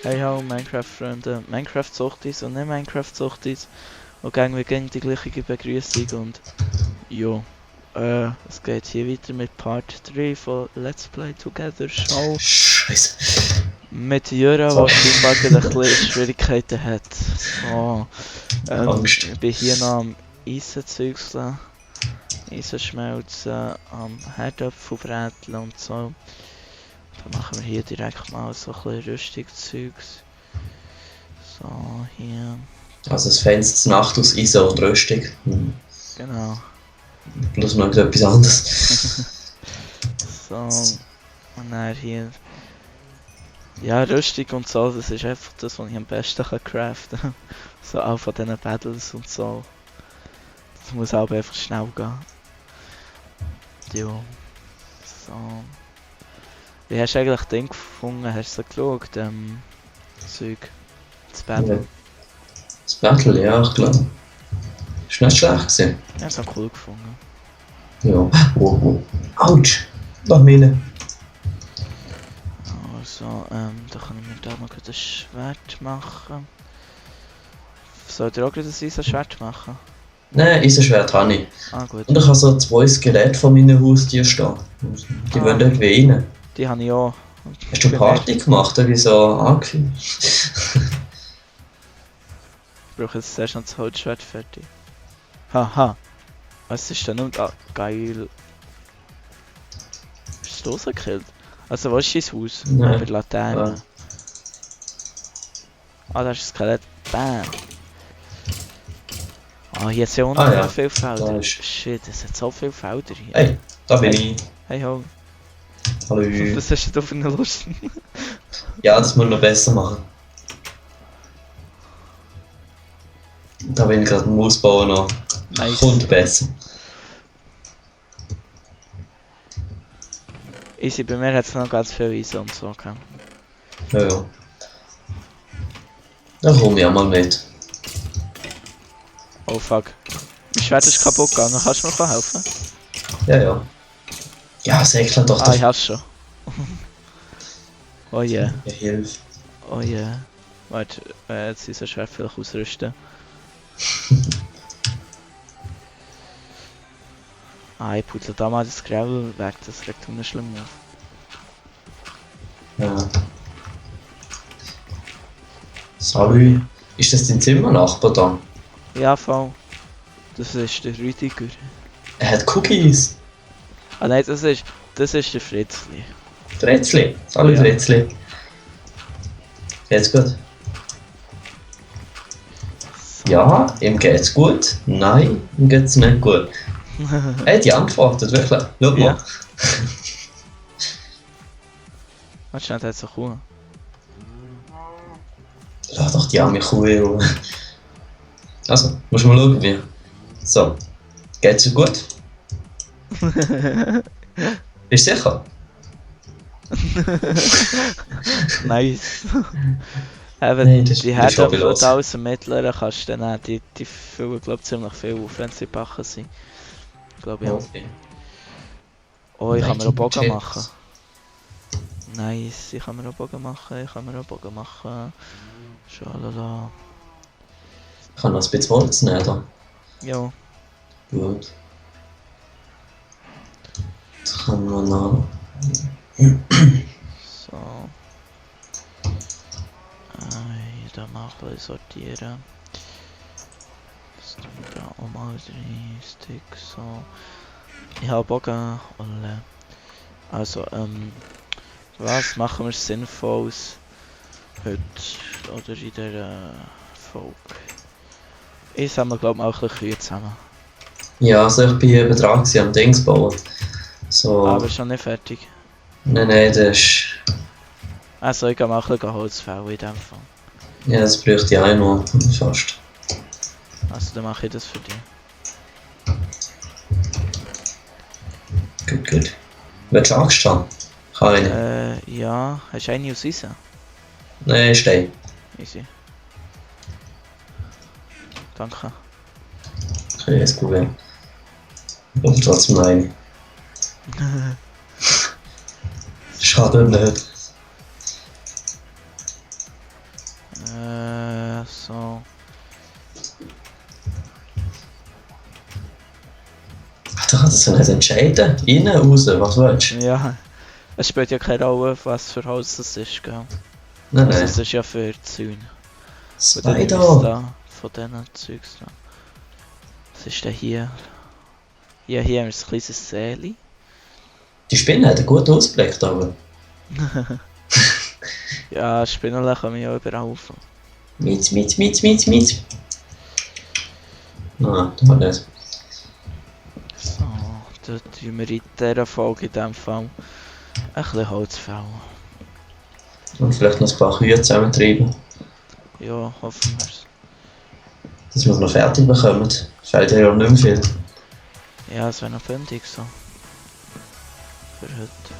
Hey ho, Minecraft-Freunde. Minecraft-Suchtis und nicht Minecraft-Suchtis. Und wir gegen die gleiche Begrüßung und... Jo. Es geht hier weiter mit Part 3 von Let's Play Together Show. Scheiße. Mit Jura, der scheinbar gerade ein bisschen Schwierigkeiten hat. So. Angst. Ich bin hier noch am Eisenzeugsel, Eisenschmelzen, am Herdöpfel bräteln und so. Dann machen wir hier direkt mal so ein bisschen Rüstungszeugs. So, hier. Also das Fenster Nacht aus Eisen und Rüstung. Genau. Plus noch etwas anderes. So. Und dann hier. Ja, Rüstung und so, das ist einfach das, was ich am besten craften kann. So auch von diesen Battles und so. Das muss auch einfach schnell gehen. Jo. So. Wie hast du eigentlich den gefunden? Hast du so geschaut? Zeug. Das Battle. Das Battle, ja, ich glaube. Ist nicht schlecht gewesen. Ja, das habe ich cool gefunden. Ja. Oh. Autsch! Mach mir. Also, da kann ich mir da mal ein Schwert machen. Soll ich auch gerade ein Eisenschwert machen? Nein, Eisenschwert habe ich. Ah, gut. Und ich habe so 2 Skelette von meinen Haustieren stehen. Die wollen irgendwie rein. Die habe ich auch. Hast du Party gemacht oder so angefühlt? Ich brauche jetzt zuerst noch das Holzschwert fertig. Haha. Was ist denn nun? Ah, geil. Ist es losgekillt? Also, wo ist dein Haus? Nein. Bei der Laterne. Ja. Ah, da ist ein Skelett. Bam. Ah, hier sind ja auch noch Ah, ja. viele Felder. Da ist- Shit, es hat so viele Felder hier. Hey, da bin ich. Hey ho. Hallo. Was hast du da für eine Lust? Ja, das muss man noch besser machen. Da bin ich gerade am Ausbauen noch. Nice. Kommt besser. Easy, bei mir hat es noch ganz viel Eisen und so. Okay. Ja. Dann komm ich auch mal mit. Oh fuck. Mein Schwert ist kaputt gegangen, kannst du mir helfen? Ja. Ja, säckle doch Ah, ich das. hab's schon. Oh yeah, Ja, hilf. oh yeah. Warte, jetzt ist ein Schwert vielleicht ausrüsten. Ah, ich putze da mal das Gravel weg, das regt nicht schlimm auf. Ja. Salü. Ist das dein Zimmernachbar da? Ja, voll. Das ist der Rüdiger. Er hat Cookies. Ah nein, das ist der Fritzli. Fretzli. Salü, Ja. Fretzli. Geht's gut? So. Ja, ihm geht's gut. Nein, ihm geht's nicht gut. Er hat die antwortet, wirklich. Schau mal. Ja. Warte schnell, der hat so cool. Lass doch die arme Kuh in Ruhe. Also, musst du mal schauen, wie. So. Geht's dir gut? Bist du sicher? Nice. Eben, Nein, das die ist schon Herdöpfel los. da aus dem Mittleren kannst du dann nehmen, die füllen glaube ziemlich viel auf, wenn sie backen sind. Glaube ich auch. Okay. Oh, ich kann mir auch Bogen Chips. machen. Nice, ich kann mir auch Bogen machen. Schalala. Ich kann noch ein bisschen Holz nehmen. Da. Jo. Gut. Das kann man noch. So. Da mal ein bisschen sortieren. Das tun wir da auch mal 3 Stück, so. Ich habe Bogen alle. Also, was machen wir Sinnvolles heute oder in der Folge? Ich sammle glaube ich auch ein bisschen Kühe zusammen. Ja, also ich bin eben dran gewesen, am Dings bauen. So. Aber schon nicht fertig. Nein, das ist. Also ich gehe mal ein bisschen Holz fällen in dem Fall. Ja, das bräuchte ich auch noch. Fast. Also dann mache ich das für dich. Gut. Willst du Angst haben? Keine. Ja, hast du eine aus Eisen? Nein, Stein. Easy. danke. Okay, kein Problem. Aber trotzdem nein. Schade nicht. So. Ach, du kannst es ja nicht entscheiden. Innen, raus, was willst du? Ja. Es spielt ja keine Rolle, was für Haus es ist, gell? Nein, Also nein. es ist ja für Zäune. Spider! Da von diesen Zeugs da. Was ist denn hier? Ja, hier haben wir ein kleines Säli. Die Spinne hat einen guten Ausblick, aber. Ja, Spinnenle kommen ja überall rauf. Miet. Ah, da nicht. So, da tun wir in dieser Folge in diesem Fall ein bisschen Holz fällen. Und vielleicht noch ein paar Kühe zusammentreiben, Ja, hoffen wir es. dass wir es noch fertig bekommen. Fällt ja nicht mehr viel. Ja, es wäre noch bündig so. Für heute.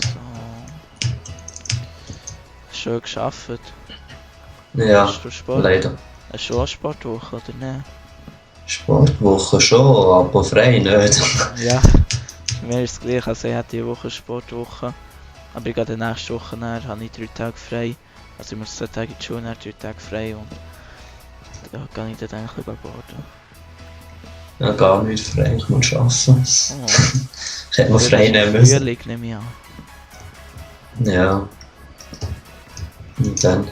So. Schön geschafft. Ja, Hast du Sport? leider. Hast du auch Sportwoche oder nicht? Sportwoche schon, aber frei nicht. Ja, mir ist es gleich. Also ich hatte diese Woche Sportwoche. Aber ich gehe die nächste Woche nachher, habe ich 3 Tage frei. Also ich muss 2 Tage in die Schule, dann 3 Tage frei und da gehe ich dann eigentlich lieber baden. Ja, gar nicht frei, ich muss arbeiten. Oh, Ich hätte mal frei nehmen müssen. Frühling nehme ich an. Ja. Und dann?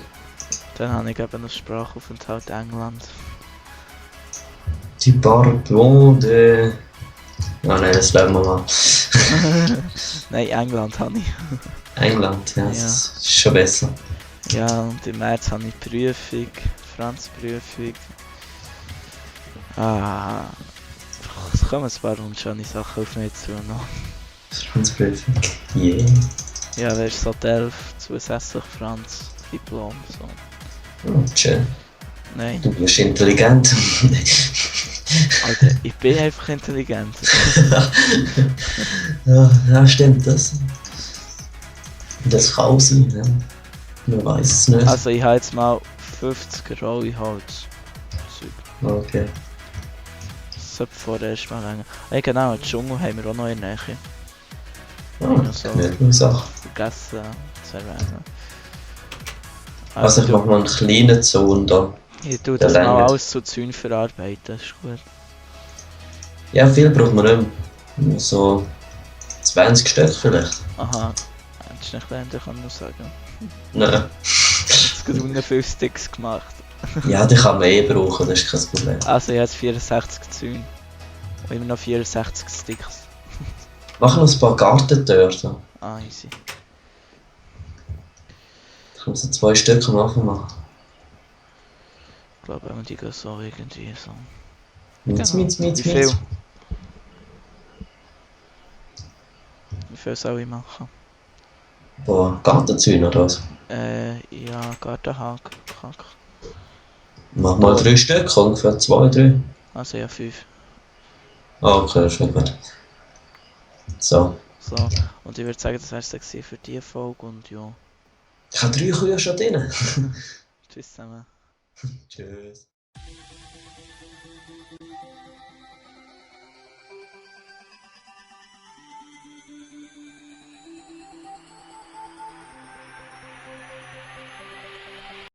Dann habe ich eben einen Sprachaufenthalt in England. Die Barbonde. Ah nein, das lassen wir mal. Nein, England habe ich. England, ja, Ja. das ist schon besser. Ja, und im März habe ich Prüfung, Franzprüfung. Ah, es kommen ein paar unschöne Sachen auf mich zu noch. Franzprüfung. Yeah. Ja, weißt du, so die 11 zusätzlich Franz, Diplom, so. Oh, schön. Nein, Du bist intelligent. Alter, ich bin einfach intelligent. Ja, stimmt das. Das kann auch sein, ja. Man weiß es nicht. Also ich habe jetzt mal 50 rohe Holz. Okay. Das sollte vorerst mal länger. Hey, genau, den Dschungel haben wir auch noch in der Nähe. Ah, so. gute Sache. Vergessen zu erwähnen. Also ich mache mal einen kleinen Zaun da. Ich tue der das mal längert. alles zu Zäunen verarbeiten, das ist gut. Ja, viel braucht man nicht mehr. Nur so 20 Stück vielleicht. Aha, hättest du nicht lernen können sagen. Nein. Jetzt gerade unten 5 Sticks gemacht. Ja, die kann man eh brauchen, das ist kein Problem. Also ich habe jetzt 64 Zäune. Und immer noch 64 Sticks. Mach noch ein paar Gartentüren. Ah, easy. Ich muss so 2 Stück am Anfang machen. Ich glaube, wenn man die gehen so irgendwie so. Miet. Wie viel? Wie viel soll ich machen? Boah, Gartenzäune oder was? Ja, Gartenhag. Kack. Mach mal 3 Stück, ungefähr 2, 3. Also ja, 5. Ah, okay, das ist schon gut. So. So, und ich würde sagen, das wäre es dann für diese Folge und ja. Ich habe 3 Kühe schon drin. Tschüss zusammen. Tschüss.